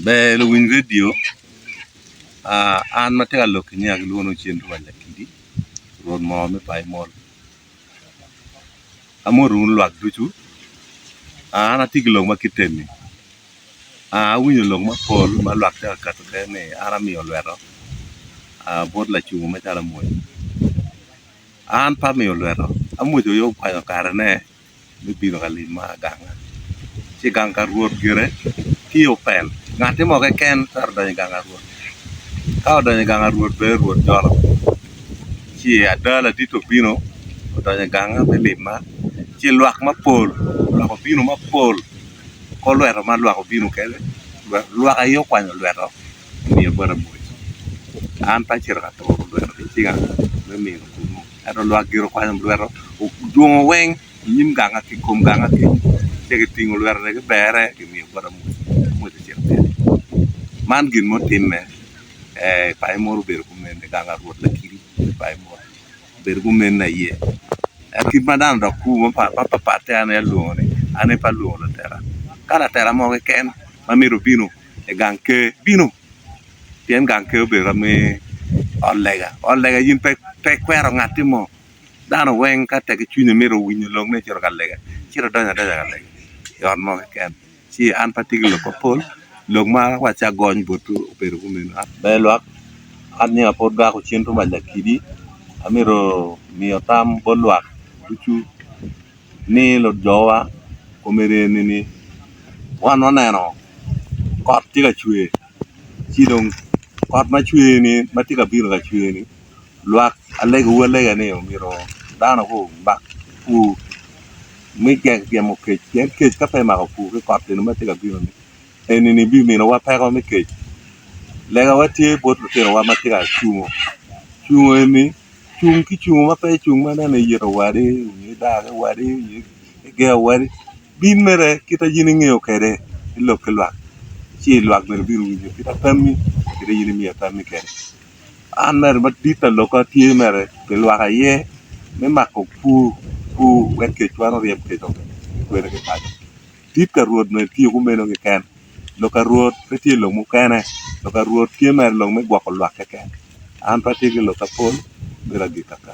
Ber luwiny redio an ma atye ka lok ki nyinga kilwongo ni Ocen Rwac Lakidi rwot moo me Paimol amoto wunu lwak ducu an atye ki lok ma kite eni awinyo lok mapol ma lwak tye ka kato kwede ni an amiyo lweto bot lacungo macalo amwoc an pe amiyo lweto amwoc aye okwanyo karene me bino ka limma ganga ci gang ka rwot gire tye open ngatti mo keken twero donyo i gang ka rwot ka odonyo i gang ka rwot bene rwot jolo ci ada ladit obino odonyo i ganga me limma ci lwak mapol lwak obino mapol kor lweto ma lwak obino kwede lwak aye okwanyo lweto omiyo bot amoc an pe acito ka turo lweto ki cinga me mino kunu. Ento lwak gire okwanyo lweto odwongo weng i nyim ganga ki i kom ganga kenyo ci gitingo lwetone gibere gimiyo bot amoc, amoc ocito kwede. Man gin ma otimme i paco mogo obedo kumene i gang pa Rwot Lakidi i paco mogo obedo kumene aye ento kit ma dano dok kwo mapapat an aye alwongo ni an aye pe alwongo latela ka latela mo keken ma myero obino i gang ker bino. Pien gang ker obedo ka me ot lega, ot lega in pe ikwero ngatti mo dano weng ka tek ki cwinye mito winyo lok ni ecito ka lega cito idonyo adonya ka lega i ot mo keken ci an pe atye ki lok mapol lok ma awacci agony botwu obedo kumeno. Ber lwak an nyinga pud gako cen tung lakidi amito miyo tam bot lwak ducu ni lujowa komedi eni-ni wan waneno kot tye ka cwer ci dong kot ma cwer-ni ma tye ka bino ka cwer-ni lwak alegowu alega ni myero dano gumak pur me ryemo kec pien kec ka pe imako pur ki kot eni ma tye ka bino-ni eni-ni biminowa peko me kec legawa tye bot lutinowa ma tye ka cungo cungo eni Cung ki cungo ma pe icung ma nene iyito wadi nyo idake wadi nyo igeo wadi bin mere kit ma in ingeyo kwede ilok ki lwak ci lwak bene bino winyo kit ma tammi kit ma in imiyo tammi kwede an mere madit alokka tye mere pi lwak aye me mako pur pur wek kec wan oryem kec kwede ki paco. Tit ka Rwot bene tiyo kumeno keken, lok ka Rwot pe tye lok mukene, lok ka Rwot tye mere lok me gwoko lwak keken. An pe atye ki lok mapol, myero agik kaka.